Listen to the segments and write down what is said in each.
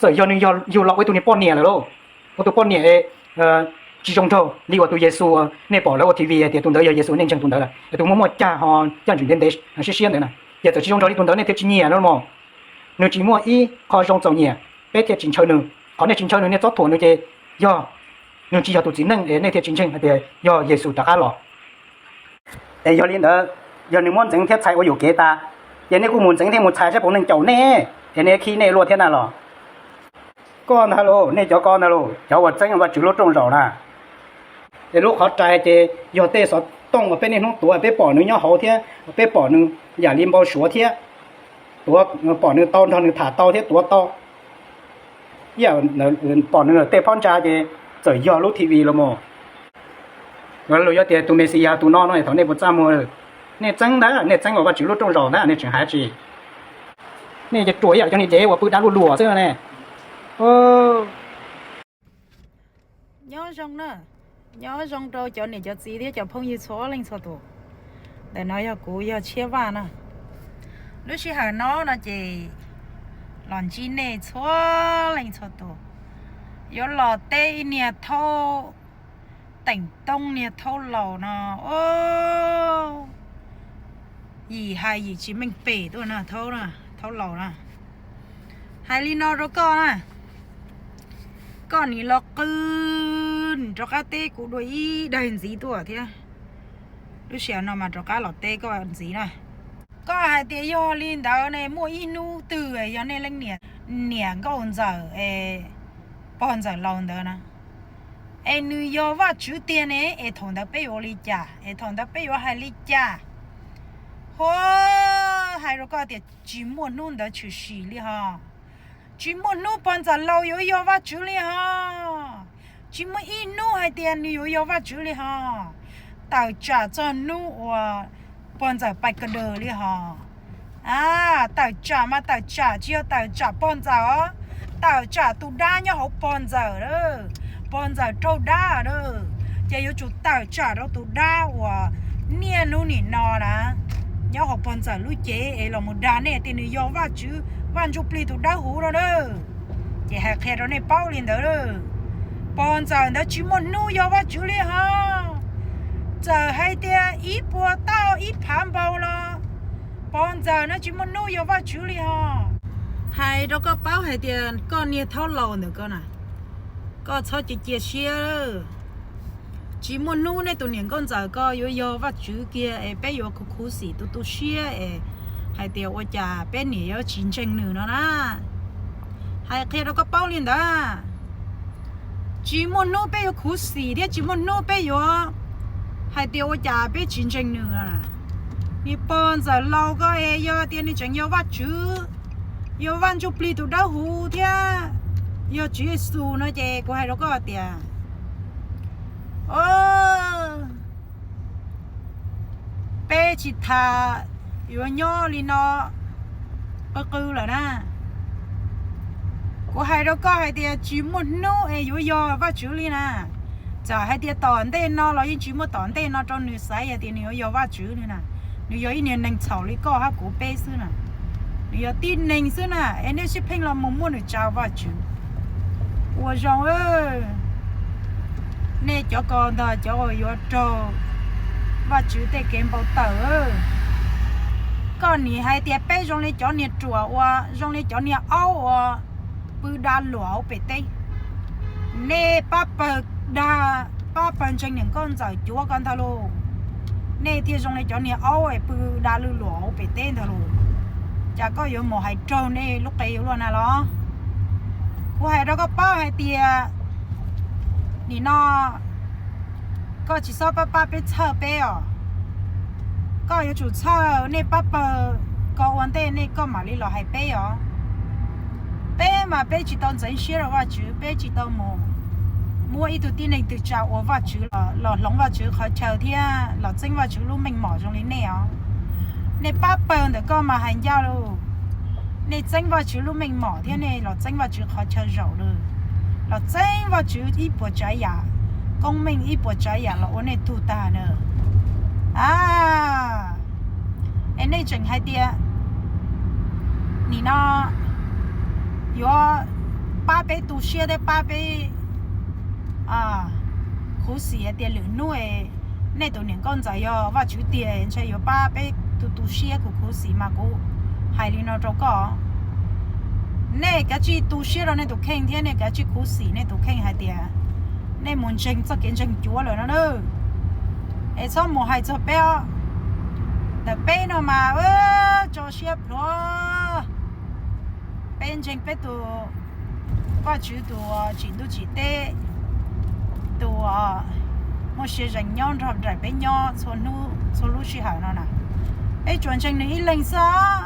Txawm yog nws yog yug los ua ib tug niag poj niam lawm lauj, ua tus poj niam tsis zoo nraug li uas tus Yexus nej pom lawv ua T V hais tias tus ntawd yog Yexus, nej ntseeg tus ntawd lawm es tus muaj muaj cag ho caj ntswg ntev ntev siab siab ntawd na, ces txawm tsis zoo nraug li tus ntawd nej thiaj tsis nyiam no mog. Nws tsis muaj ib qho zoo txaus nyiam peb thiaj tsis ntshaw nws. Qhov nej tsis ntshaw nws, nej txob thuam nws ces yog nws tsis yog tus txiv neej es nej thiaj tsis ntseeg hais tias yog Yexus rov qab los. Es yog li ntawd, yog nws muab ntxeev thiab txhais ua yuam kev tas, ces nej kuj mus ntxeev thiab mus txhais saib puas neeg caum nej, es nej khib nej luaj thiab na los. Koj ntag lauj, nej cov ko ntag lauj, cov uas txeeb Vajtswv lub rooj zaum na. Es lub qhov rais ces yog tej xov tooj uas peb niaj hnub tuav, peb pom nws nyob hauv thiab peb pom nws yam li npau suav thiab, tuav, pom nws tau nrog nws tham tau thiab tuav tau. Ib yam pom nws tej phab ntsa ces txawm yog lub T V los mus. Luag yuav tias tus Mexiyas tus no no thaum nej puas txaj muag? Nej txeeb ntag, nej txeeb uas Vajtswv lub rooj zaum ntag, nej tseem hais tsis? Nej ces ruam ib yam cov niag dev uas pw dab luaj luam xwb no ne. Nyob zoo na, nyob zoo rau cov niam cov txiv thiab cov phooj ywg txhua leej txhua tus. Ntawm no yog kuv yog Tshiab Vaj na. Lub sij hawm no no ces los ntsib nej txhua leej txhua tus, yuav los teb ib niag thaub teem toob niag thaub laus no. Yim hais yim tsis meej pem tuaj na, thaub, thaub laus na. Hais li no rau koj na, koj nim los qw, rov qab teb kuv dua ib daig ntxiv tuaj thiab. Lub sij hawm no mas rov qab los teb koj ntxiv na. Koj hais tias yog li ntawd ne, muaj ib hnub twg yog nej leej niam, niam nkauj ntxawm es pog ntxawm laus ntawd na, es nws yog Vajtswv tiag ne, es thaum ntawd peb yuav ua li cas, es thaum ntawd peb yuav hais li cas? Hua, hais rau koj tias tsis muaj hnub ntawd tshwm sim li ho. Tsis muaj hnub pog ntxawm laus yuav yog Vajtswv li ho. Tsis muaj ib hnub hais tias nws yuav yog Vajtswv li ho. Tawm tsam txog hnub uas pog ntxawm pais ka daws li ho. A, tawm tsam mas tawm tsam tsis yog tawm tsam pog ntxawm os, tawm tsam tus dab nyob hauv pog ntxawm, pog ntxawm raug dab a. Ces yuav tsum tawm tsam rau tus dab uas niaj hnub nim no na nyob hauv pog ntxawm lub cev es los mus dag nej tias nws yog Vajtswv, Vaj Ntsujplig tus Dawbhuv no na. Ces hais qhia rau nej paub li ntawd, pog ntxawm ntawd tsis muaj hnub yog Vajtswv li ho. Txawm hais tias ib puas tauj ib phav npau los pog ntxawm no tsis muaj hnub yog Vajtswv li ho. Hais rau koj paub hais tias koj niag thaub laus ntawm koj na, koj txhob cia cia siab. Tsis muaj hnub nej tus niam nkauj ntxawm ko yuav yog Vajtswv kiag es peb yuav khuv khuv xim tu tu siab es hais tias ua cas peb niam yuav tsis ntseeg nws no na. Hais qhia rau koj paub li ntawd, tsis muaj hnub peb yuav khuv xim thiab tsis muaj hnub peb yuav hais tias ua cas peb tsis ntseeg nws. Niag pog ntxawm laus ko es yog tias nws tseem yog Vajtswv, yog Vaj Ntsujplig tus Dawbhuv thiab yog Tswv Yexus no ces kuv hais rau koj tias, peb tsis tas yuav nyob li no qw qw lawm na. Kuv hais rau koj hais tias tsis muaj hnub es yuav yog Vajtswv li na. Txawm hais tias tom ntej no los yeej tsis muaj tom ntej no rau nws xaiv hais tias nws yuav yog Vajtswv li na. Nws yog ib niag neeg txhaum li koj hab kuv peb xwb na. Nws yog tib neeg xwb na, es nej sib pheej los mus muab nws tsa Vajtswv. Ua zoo, nej cov ko ntag cov uas yuav raug Vajtswv tej kev npau taws. Koj nim hais tias peb zoo li cov niag ruam uas zoo li cov niag aub uas pw da luam hauv pem teb. Nej pab pawg da, pab pawg ntseeg niam nkauj ntxawm cuav ko ntag lauj. Nej thiaj zoo li cov niag aub es pw da lwj luam hauv pem teb ntag lauj. Cas koj yuav mus hais raug nej lub qe yuav luaj na los? Kuv hais rau koj paub hais tias nim no koj tsis txhob pab pab peb txhawj peb os. Koj yuav tsum txhawj nej pab pawg ko ua ntej nej koj mam li los hais peb os. Peb mas peb tsis tau ntxeev siab rau Vajtswv, peb tsis tau mus muab ib tug tib neeg twg tsa ua Vajtswv los hloov Vajtswv qhov chaw thiab los txeeb Vajtswv lub meej mom zoo li nej os. Nej pab pawg ntawm koj mas hais ncaj lauj. Nej txeeb Vajtswv lub meej mom thiab nej los txeeb Vajtswv qhov chaw zaum lawm, los txeeb Vajtswv ib puas tsav yam, koob meej ib puas tsav yam los ua nej tug tag na. A, es nej tseem hais tias nim no yuav pab peb tu siab thiab pab peb khuv xim hais tias lwm hnub nej tus niam nkauj ntxawm yog Vajtswv tiag ntshe yuav pab peb tu tu siab khuv khuv xim mas kuv hais li no rau koj. Nej kav tsij tu siab rau nej tus kheej thiab nej kav tsij khuv xim nej tus kheej hais tias nej mus ntseeg txoj kev ntseeg cuav lawm no na. Es txhob mus hais txog peb os. Ntawm peb no mas tso siab plhuav. Peb ntseeg peb tus Vajtswv tus tsim ntuj tsim teb, tus muaj sia zees nyob nrog nraim peb nyob txhua hnub txhua lub sij hawm no na. Peb tsuas ntseeg nws ib leeg xwb os.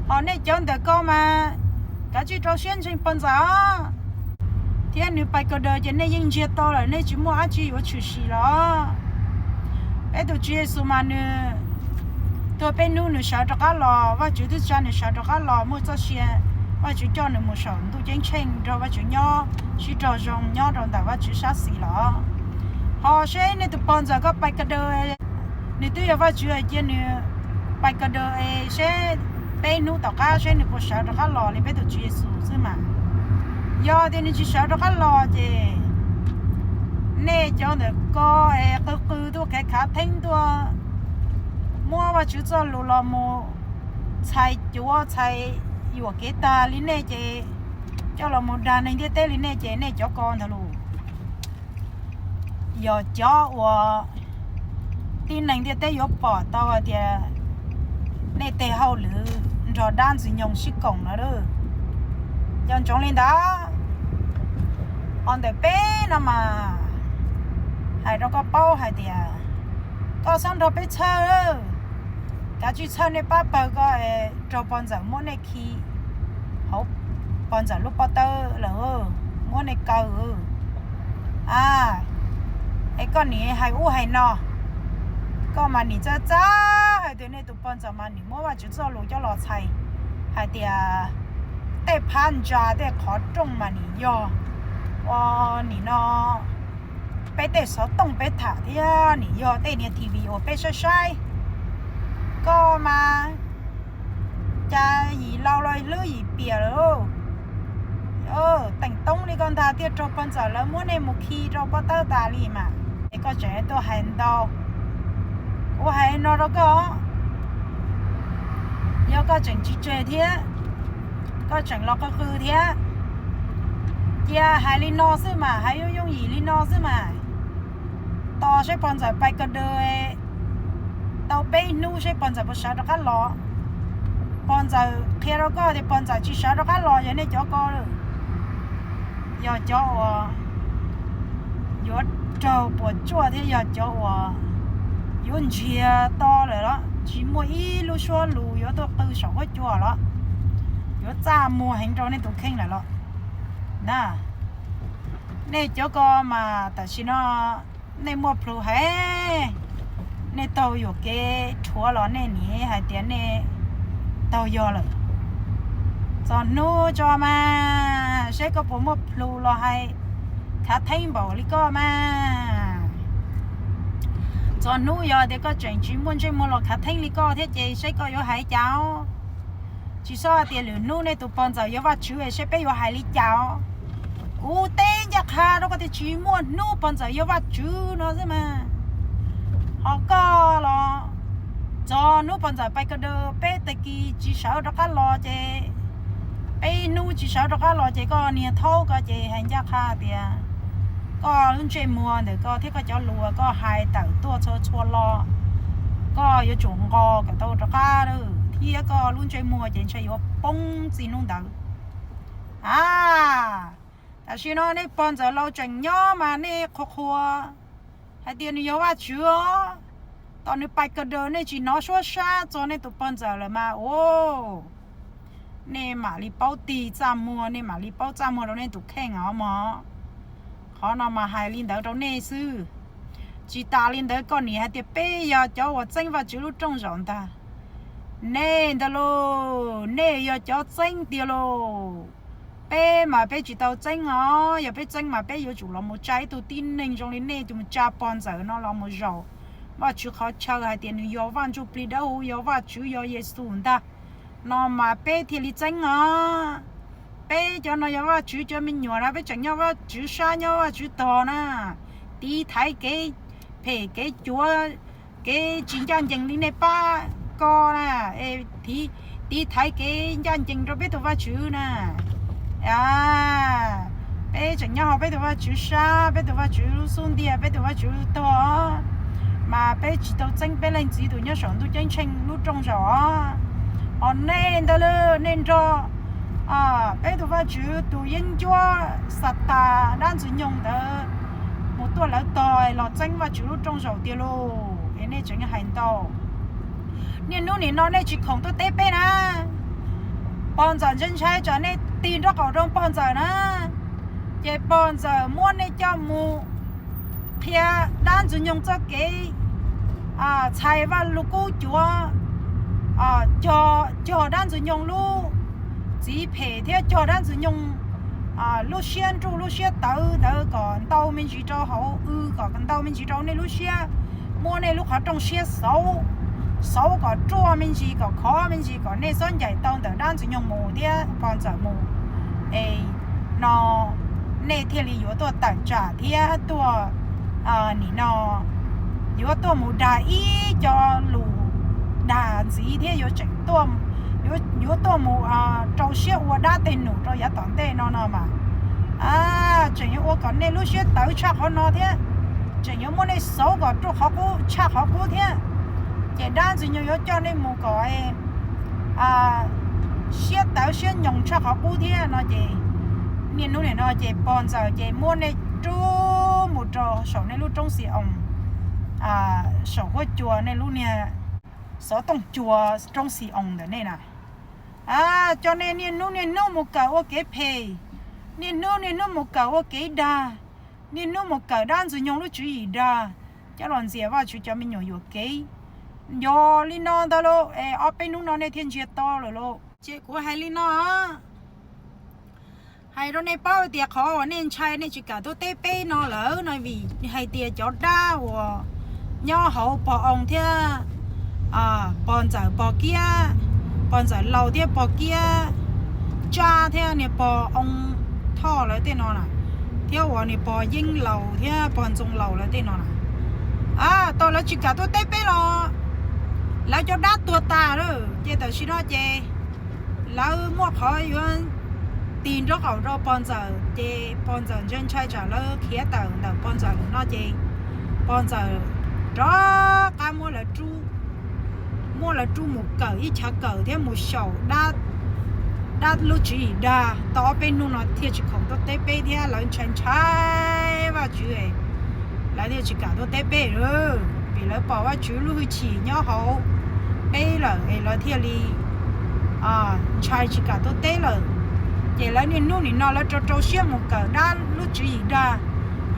Ho nej cov ntawm ko mas kav tsij rau siab ntseeg pog ntxawm os. Thiab nws pais ko daws ces nej yeej ntsiag to lawm, nej tsis muaj dab tsi yuav tshwm sim los. Peb tus Tswv Yexus mas nws tuag peb hnub nws sawv rov qab los, Vajtswv twb tsa nws sawv rov qab los muaj txoj sia. Vajtswv coj nws mus saum ntuj ceeb tsheej nrog Vajtswv nyob sib raug zoo nyob rau ntawm Vajtswv sab xis los. Ho seb nej tus pog ntxawm ko pais ko daws, nws twb yog Vajtswv hais cia nws pais ko daws es seb peb hnub tom qab seb nws puas sawv rov qab los li peb tus Tswv Yexus xwb mas. Yog tias nws tsis sawv rov qab los ces nej cov ntawm ko es qw qw tuaj khav khav theeb tuaj muab Vajtswv txoj lus los mus txhais cuav txhais yuam kev tag li nej ces coj los mus dag neeg ntiaj teb li nej ces nej cov ko ntag los yog cov uas tib neeg ntiaj teb yuav pom tau hais tias nej tej hauj lwm nrog dab ntxwg nyoog sib koom no. Nco ntsoov li ntawd. Ho ntawm peb no mas hais rau koj paub hais tias koj txhob nrog peb txhawj. Kav tsij txhawj nej pab pawg ko es raug pog ntxawm muab nej khi hauv pog ntxawm lub pob tawb lawm, muab nej kaw. A, es koj nim hais ub hais no, koj mas nim txawj txawj hais tias nej tus pog ntxawm mas nim muab Vajtswv txoj lus coj los txhais hais tias tej phab ntsa tej qhov rooj mas nim yog ua nim no peb tej xov tooj peb tham thiab nim yog tej niag T V uas peb saib saib. Koj mas cas yim laus los hlwb yim piam lawm. Teem toob li koj ntag thiaj raug pog ntxawm lawv muab nej mus khi rau pob tawb tas li mas es koj tseem tuaj hais ntau. Kuv hais no rau koj, yog koj tseem tsis tseg thiab, koj tseem los qw qw thiab, cia hais li no xwb mas, hais yooj yooj yim li no xwb mas, tos seb pog ntxawm pais ko daws tau peb hnub seb pog ntxawm puas sawv rov qab los. Pog ntxawm qhia rau koj tias pog ntxawm tsis sawv rov qab los yog nej cov ko, yog cov uas yuav raug puas tsuaj thiab yog cov uas yuav ntsiag to lawm los tsis muaj ib lub suab lus yuav tuaj qw saum huab cua los yuav txaj muag heev rau nej tus kheej lawm los na. Nej cov ko mas tam sim no nej muaj plhus heev, nej taug yuam kev rhuav los nej nim hais tias nej taug yog lawm. Txog hnub tso mas seb koj puas muaj plhus los hais khav theeb npaum li koj mas. Txog hnub yog tias koj tseem tsis muaj ntsej muag los khav theeb li koj thiab ces seb koj yuav hais cas os. Tsis txhob hais tias lwm hnub nej tus pog ntxawm yog Vajtswv seb peb yuav hais li cas os. Kuv teb ncaj qha rau koj tias tsis muaj hnub pog ntxawm yog Vajtswv no xwb mas. Ho koj los txog hnub pog ntxawm pais ko daws peb tag kis tsis sawv rov qab los ces, peb hnub tsis sawv rov qab los ces koj niag thaub ko ces hais ncaj qha tias koj lub ntsej muag ntawm koj thiab koj cov lus uas koj hais tawm tuaj txhua txhua lo, koj yuav tsum nqos kom tau rov qab thiab koj lub ntsej muag ces ntshe yuav poob txij hnub ntawd. A, tam sim no nej pog ntxawm laus tseem nyob mas nej qhuas qhuas hais tias nws yog Vajtswv os. Tos nws pais ko daws nej tsis hnov suab sab txog nej tus pog ntxawm lawm mas ua nej mam li paub tig txaj muag, nej mam li paub txaj muag rau nej tus kheej os mog. Qhov no mas hais li ntawd rau nej xwb. Tsis tas li ntawd koj nim hais tias peb yog cov uas txeeb Vajtswv lub rooj zaum ntag. Nej ntag lauj, nej yog cov txeeb tiag lauj. Peb mas peb tsis tau txeeb os, yog peb txeeb mas peb yuav tsum los mus tsa ib tug tib neeg zoo li nej tus mus tsa pog ntxawm no los mus zaum Vajtswv qhov chaw hais tias nws yog Vaj Ntsuj Plig Dawb Huv, yog Vajtswv, yog Yexus ntag no mas peb thiaj li txeeb os. Peb cov no yog Vajtswv cov me nyuam na, peb tseem nyob Vajtswv sab nyob Vajtswv tog na. Tiv thaiv kev phem kev cuav, kev tsis ncaj ncees li nej pab ko na, es tiv thaiv kev ncaj ncees rau peb tus Vajtswv na. Peb tseem nyob hauv peb tus Vajtswv sab, peb tus Vajtswv lub xub ntiag, peb tus Vajtswv lub tog, mas peb tsis tau txeeb peb leej txiv tus nyob saum ntuj ceeb tsheej lub rooj zaum os. Hos nej ntag lauj, nej nrog peb tus Vajtswv tus yeeb ncuab Xatas dab ntxwg nyoog ntawd mus tuaj lawv tog los txeeb Vajtswv lub rooj zaum tiag lauj, es nej tseem hais ntau. Niaj hnub nim no nej tsis khoom tuaj teb peb na, pog ntxawm ntshai ntshai tsam nej tig nraub qaum rau pog ntxawm na, ces pog ntxawm muab nej coj mus qhia dab ntxwg nyoog txoj kev txhais Vajluskub cuav, cog, cog dab ntxwg nyoog lub txiv phem thiab cog dab ntxwg nyoog lub siab nruj lub siab tawv ntawd kom ntau me ntsis rau hauv, w, kom ntau me ntsis rau nej lub siab, muab nej lub qhov rooj siab xauv, xauv kom ruaj me ntsis, kom khov me ntsis, kom nej txhob ncaim tau ntawm dab ntxwg nyoog mus thiab pog ntxawm mus, es no nej thiaj li yuav tuaj tawm tsam thiab tuaj nim no yuav tuaj mus dag ib co lus dag ntxiv thiab yuav tseem, yuav tuaj mus rau siab ua dab tej num rau yav tom ntej no no mas, tseem yuav ua kom nej lub siab tawv tshaj qhov no thiab, tseem yuav muab nej xauv kom ruaj qhov qub tshaj qhov qub thiab. Ces dab ntxwg nyoog yuav coj nej mus kom siab tawv siab nyoos tshaj qhov qub thiab no ces, niaj hnub nim no ces pog ntxawm ces muab nej rub mus rau saum nej lub roob Xi-oos, saum huab cua nej lub niag xov tooj cua roob Xi-oos ntawm nej na. Coj nej niaj hnub niaj hnub mus kawm ua kev phem, niaj hnub niaj hnub mus kawm ua kev dag, niaj hnub mus kawm dab ntxwg nyoog lub tswv yim dag, coj los ntxias Vajtswv cov me nyuam yuam kev. Yog li no ntag lauj, es ob peb hnub no nej thiaj ntsiag to lawm lauj. Ces kuv hais li no, hais rau nej paub tias qhov uas nej ntshai nej tsis kam tuaj teb peb no lawm no vim hais tias cov dab uas nyob hauv pog oo thiab pog ntxawm pog kiab, pog ntxawm laus thiab pog kiab, tsab thiab niag pog oo thoj lawv tej no na, thiab uas niag pog yeeb laus thiab pog ntxoo laus lawv tej no na, tau lawv tsis kam tuaj teb peb los lawv cov dab tuag tas lawm ces tam sim no ces lawv muaj qhov yuav tig nraub qaum rau pog ntxawm ces pog ntxawm ntshai ntshai tsam lawv khiav tawm ntawm pog ntxawm no ces pog ntxawm rov qab muab lawv rub, muab lawv rub mus kawm ib chav kawm thiab mus xyaum dab lub tswv yim dag tau ob peb hnub no thiaj tsis khoom tuaj teb peb thiab lawv ntshai ntshai Vajtswv, lawv thiaj tsis kam tuaj teb peb. Vim lawv pom Vajtswv lub hwj chim nyob hauv peb lawm es lawv thiaj li ntshai tsis kam tuaj teb lawm. Ces lawv niaj hnub nim no lawv rau rau siab mus kawm dab lub tswv yim dag,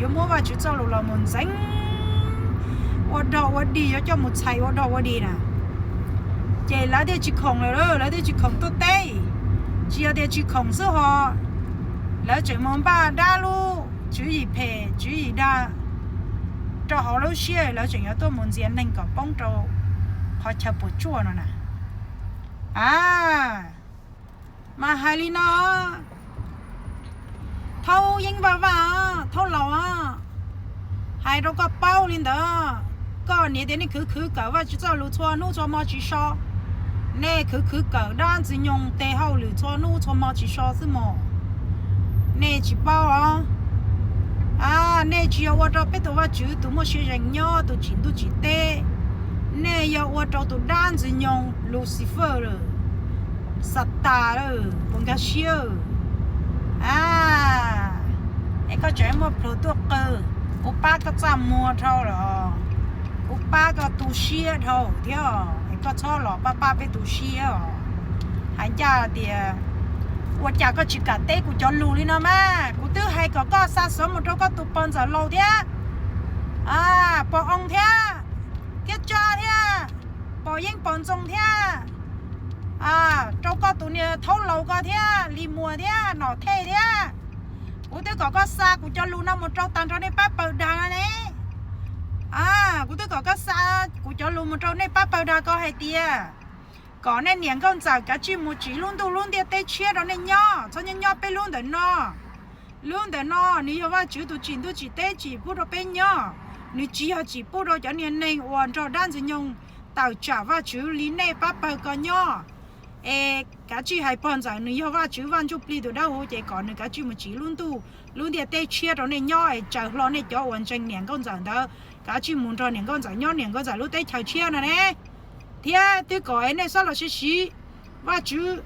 yuav muab Vajtswv txoj lus los mus ntxeev ua dog ua dig, yuav coj mus txhais ua dog ua dig na. Ces lawv thiaj tsis khoom lawm, lawv thiaj tsis khoom tuaj teb. Tsis yog tias tsis khoom xwb ho lawv tseem mus npaj dab lub tswv yim phem tswv yim dag rau hauv lub siab, lawv tseem yuav tuaj mus ntxias neeg kom poob rau qhov chaw puas tsuaj no na. A, mas hais li no, thaub yeeb vaj vaj, thaub laus, hais rau koj paub li ntawd, koj niam tias nej khwv khwv kawm Vajtswv txoj lus txhua hnub txhua hmo tsis so, nej khwv khwv kawm dab ntxwg nyoog tes hauj lwm txhua hnub txhua hmo tsis so xwb mog. Nej tsis paub os. A, nej tsis yog ua rau peb tus Vajtswv tus muaj sia ze es nyob tus tsim ntuj tsim teb, nej yog ua rau tus dab ntxwg nyoog Lucifer lawm, Xatas lawm, puas nkag siab? A, es koj tseem muaj plhus tuaj qw, kuv pab koj txaj muag dhau los, kuv pab koj tu siab dhau thiab, es koj txhob los pab pab peb tu siab os. Hais ncaj tias ua cas koj tsis kam teb kuv cov lus li no mas, kuv twb hais kom koj xa xov mus rau koj tus pog ntxawm laus thiab, pog oo thiab, thiab tsab thiab, pog yeeb pog ntxoo thiab, rau koj tus niag thaub laus ko thiab, Lis Muas thiab, Nom Thej thiab. Kuv twb kom koj xa kuv cov lus no mus rau tag nrho nej pab pawg dag no ne. Kuv twb kom koj xa kuv cov lus mus rau nej pab pawg dag ko hais tias Kom nej niam nkauj ntxawm kav tsij mus tsim lub ntuj lub ntiaj teb tshiab rau nej nyob, txhob nyob nyob peb lub ntawm no. Lub ntawm no nws yog Vajtswv tus tsim ntuj tsim teb tsim pub rau peb nyob. Nws tsis yog tsim pub rau cov niag neeg uas nrog dab ntxwg nyoog tawm tsam Vajtswv li nej pab pawg ko nyob. Es kav tsij hais pog ntxawm nws yog Vajtswv Vaj Ntsuj Plig tus dawb huv ces kom nws kav tsij mus tsim lub ntuj lub ntiaj teb tshiab rau nej nyob es tsaws hlo nej cov uas ntseeg niam nkauj ntxawm ntawd kav tsij mus nrog niam nkauj ntxawm nyob niam nkauj ntxawm lub teb chaws tshiab no ne. Thiab twb kom nej txhob los siv siv Vajtswv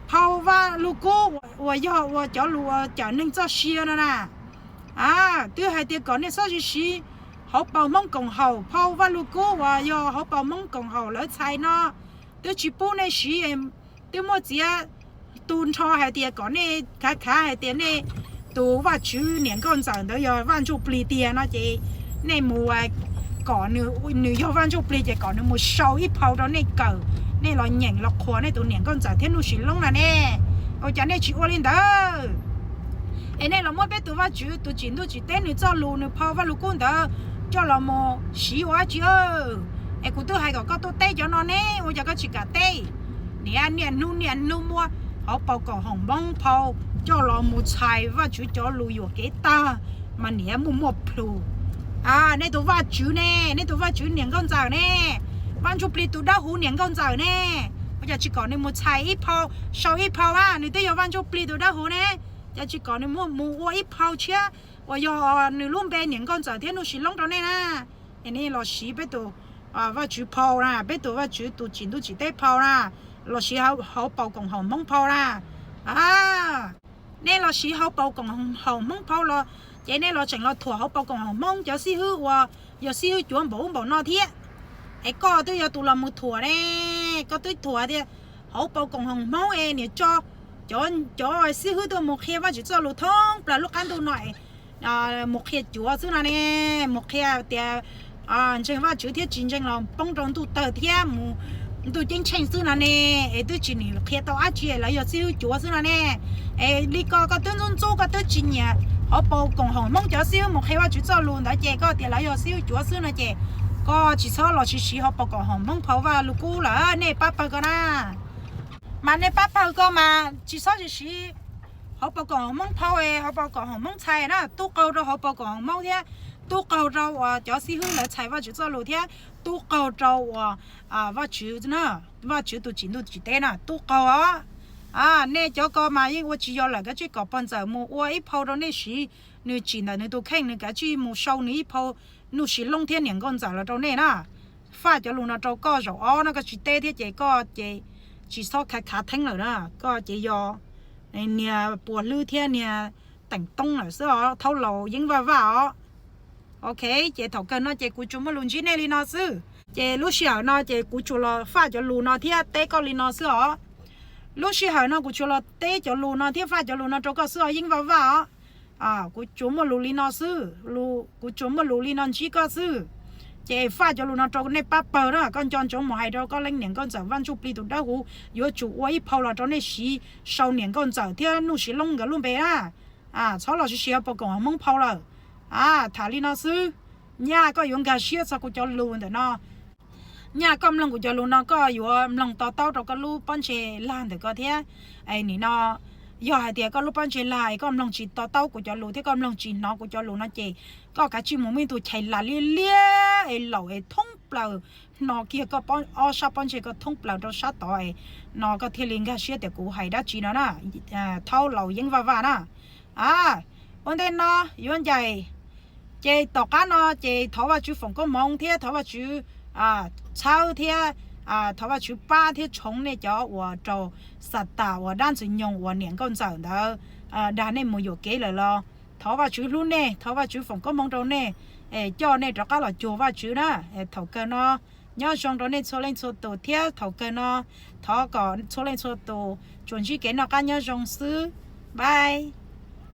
phau Vajluskub uas yog ua cov lus uas cawm neeg txoj sia no na. Twb hais tias kom nej txhob siv siv hauv paus Hmoob koom haum phau Vajluskub uas yog hauv paus Hmoob koom haum lawv txhais no, twb tsis pub nej siv. Twb muaj txiav tu nrho hais tias kom nej khav khav hais tias nej tus Vajtswv niam nkauj ntxawm ntawd yog Vaj Ntsuj Plig tiag no ces nej mus kom nws yog Vaj Ntsuj Plig ces kom nws mus sau ib phau rau nej kawm, nej los nyeem los qhuas nej tus niam nkauj ntxawm thiab Nuj Sis Loob no ne. Ua cas nej tsis ua li ntawd? Es nej los muab peb tus Vajtswv tus tsim ntuj tsim teb nws txoj lus nws phau Vajluskub ntawd coj los mus siv ua dab tsi? Es kuv twb hais kom koj tuaj teb cov no ne, ua cas koj tsis kam teb? Niaj niaj hnub niaj hnub muab hauv paus koom haum Hmoob phau coj los mus txhais Vajtswv cov lus yuam kev tag, mas niaj muaj muaj plhus. Nej tus Vajtswv ne, nej tus Vajtswv niam nkauj ntxawm ne, Vaj Ntsuj Plig tus dawb huv niam nkauj ntxawm ne, ua cas tsis kom nws mus txhais ib phau, sau ib phau a? Nws twb yog Vaj Ntsuj Plig tus dawb huv ne, cas tsis kom nws mus ua ib phau tshiab uas yog nws lub npe niam nkauj ntxawm thiab Nuj Sis Loob rau nej na? Es nej los siv peb tus Vajtswv phau na, peb tus Vajtswv tus tsim ntuj tsim teb phau na, los siv hauv paus koom haum Hmoob phau na. Nej los siv hauv paus koom haum Hmoob phau los ces nej los tseem los thuam hauv paus koom haum Hmoob cov xib hwb uas yog xib hwb cuav npaum ub npaum no thiab. Es koj twb yog tus los mus thuam ne, koj twb thuam tias hauv paus koom haum Hmoob es niam tso cov xib hwb tuaj mus qhia Vajtswv txoj lus thoob plaws lub qab ntuj no es mus qhia cuav xwb no ne, mus qhia tias ntseeg Vajtswv thiab tsis ntseeg los poob rau ntuj tawg thiab mus ntuj ceeb tsheej xwb no ne, es twb tsis nim qhia tau dab tsi, lawv yog xib hwb cuav xwb no ne. Es li ko koj twb ntxub ntxub, koj twb tsis nyiam hauv paus koom haum Hmoob cov xib hwb mus qhia Vajtswv txoj lus ntawd ces koj tias lawv yog xib hwb cuav xwb no ces koj tsis txhob los siv siv hauv paus koom haum Hmoob phau Vajluskub lawm, nej pab pawg ko na. Mas nej pab pawg ko mas tsis txhob siv siv hauv paus koom haum Hmoob phau, hauv paus koom haum Hmoob txhais na, tub qaug rau hauv paus koom haum Hmoob thiab tub qaug rau uas cov xib hwb lawv txhais Vajtswv txoj lus thiab tub qaug rau uas Vajtswv, Vajtswv tus tsim ntuj tsim teb na, tub qaug os. Nej cov ko mas yeej ua tsis yog lawm, kav tsij kom pog ntxawm mus ua ib phau rau nej siv, nws tsim ntawm nws tus kheej, nws kav tsij mus sau nws ib phau Nuj Sis Loob thiab niam nkauj ntxawm los rau nej na. Faj cov lus no rau koj zaum ob no koj tsis teb thiab ces koj ces tsis txhob khav khav theeb lawm na, koj ces yog niag puas hlwb thiab niag teem toob lawm xwb os, thaub laus yeeb vaj vaj os. Ok, ces thaum kawg no ces kuv tsuas muaj lus ntsib nej li no xwb. Ces lub sij hawm no ces kuv tsuas los faj cov lus no thiab teb koj li no xwb os. Lub sij hawm no kuv tsuas los teb cov lus no thiab faj cov lus no rau koj xwb os, yeeb vaj vaj os. Kuv tsuas muaj lus li no xwb, kuv tsuas muaj lus li no ntsib koj xwb. Ces faj cov lus no rau nej pab pawg na, koj nco ntsoov mus hais rau koj leej niam nkauj ntxawm Vaj Ntsuj Plig tus dawb huv yuav tsum ua ib phau los rau nej siv sau niam nkauj ntxawm thiab Nuj Sis Loob nkawd lub npe na. Txhob los siv siv hauv paus koom haum Hmoob phau lawm. Tham li no xwb, nyaj koj yuav nkag siab txog kuv cov lus ntawm no. Nyaj koj mloog kuv cov lus no koj yuav mloog to taub rau koj lub pob ntseg lag ntawm ko thiab. Nim no yog hais tias koj lub pob ntseg lag es koj mloog tsis to taub kuv cov lus thiab koj mloog tsis hnov kuv cov lus no ces koj kav tsij mus muaj ib tug chais las liab liab es laum es thoob plaws hno kiag koj ob sab pob ntseg ko thoob plaws rau sab tod es no koj thiaj li nkag siab tias kuv hais dab tsi no na. Thaub laus yeeb vaj vaj na. Ua ntej no yuav ncaim, ces tom qab no ces thov Vajtswv foom koob hmoov thiab thov Vajtswv txhawb thiab thov Vajtswv pab thiab tshoov nej cov uas raug Xatas uas dab ntxwg nyoog uas niam nkauj ntxawm ntawd dag nej mus yuam kev lawm los thov Vajtswv hlub nej, thov Vajtswv foom koob hmoov rau nej, coj nej rov qab los cuag Vajtswv na. Thaum kawg no nyob zoo rau nej txhua leej txhua tus thiab thaum kawg no thov kom txhua leej txhua tus tsuas ntsib kev noj qab nyob zoo xwb. Bye.